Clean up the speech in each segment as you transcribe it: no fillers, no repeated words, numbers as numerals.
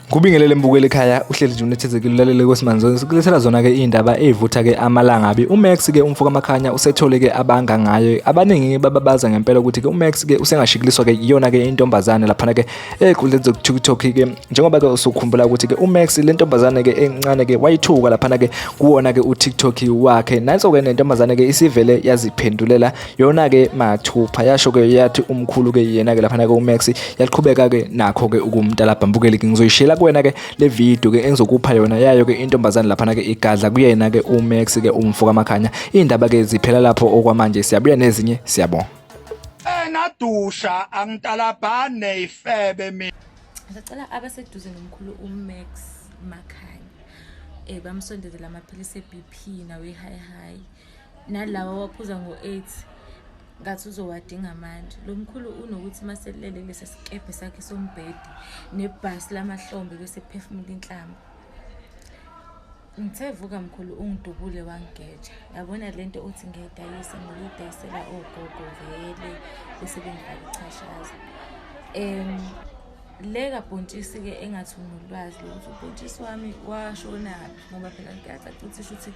Kubingelele mbukeli ekhaya uhleli nje unethezekile ulalele kwesimanzoni sikulethela zona ke indaba ezivutha ke amalangabi uMax ke umfo kaMakhanya usethole ke abanga ngaye abaningi bababaza ngempela ukuthi ke uMax ke usengashikiliswa ke iyona ke intombazane laphana ke ey'nkundleni zoku-TikTok ke njengoba ke usukhumbula ukuthi ke uMax le ntombazane ke encane ke wayithuka laphana ke kuwona ke uTikTok wakhe nanso ke nentombazane ke isivele yaziphendulela yona ke mathupha yasho ke yathi umkhulu ke yena ke laphana ke uMax yaqhubeka ke nakho ke ukumtalabha mbukeli ke ngizoyishela kuwena ke le video ke engizokupha yona yayo ke intombazane laphana ke igadla kuyena ke uMax ke umfo kaMakhanya indaba ke ziphela lapho okwamanje siyabuya nezinye siyabonga. Enadusha angitalabhane ifebe mina. Sacela abaseduze nomkhulu uMax Makhanya bamsondezela amaphilisi e-BP nawe-high high nalawa waphuza ngo-8 ngathi uzowadinga manje. Lo mkhulu unokuthi maselele kulesa sikebhe sakhe sombhede nebhasi lamahlombe bese phefumula inhlamba. Ngithe vuka mkhulu ungidubule wangigeja. Yabona lento uthi ngiyayidayisa ngiyidayisela ogogo vele bese bengifaka ichashaza. Le kabhontshisi ke engathi unolwazi lokuthi ubhontshisi wami washonaphi ngoba phela kuyacaca ukuthi shuthi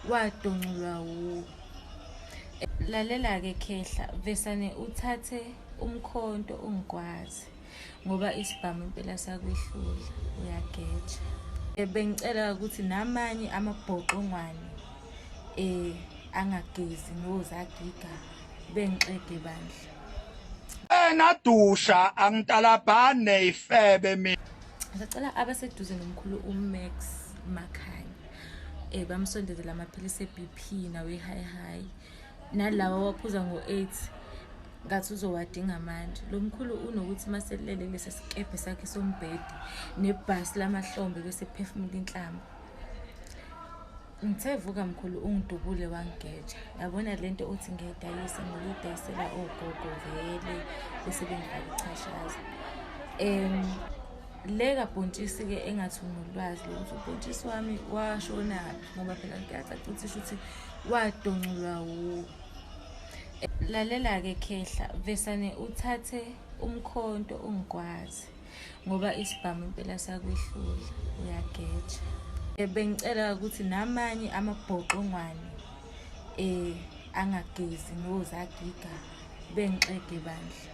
wadonculwa wuwo. Lalela-ke khehla, vesane uthathe umkhonto ungigwaze. Ngoba isibhamu impela sakwehlula uyageja. Bengicela ukuthi namanye amabhoxongwane angagezi nozagiga bengixege bandla. Enadusha angitalabhane ifebe mina. Sacela abaseduze nomkhulu uMax Makhanya bamsondezela amaphilisi e-BP nawe-high high nalawa waphuza ngo-8 ngathi uzowadinga manje. Lo mkhulu unokuthi maselele kulesa sikebhe sakhe sombhede nebhasi lamahlombe bese phefumula inhlamba. Ngithe vuka mkhulu ungidubule wangigeja. Yabona lento uthi ngiyayidayisa ngiyidayisela ogogo vele bese bengifaka ichashaza. Le kabhontshisi ke engathi unolwazi lokuthi ubhontshisi wami washonaphi ngoba phela kuyacaca ukuthi shuthi wadonculwa wuwo. Lalela-ke khehla, vesane uthathe umkhonto ungigwaze ngoba isibhamu impela sakwehlula uyageja. Bengicela ukuthi namanye amabhoxongwane angagezi nozagiga bengixege bandla.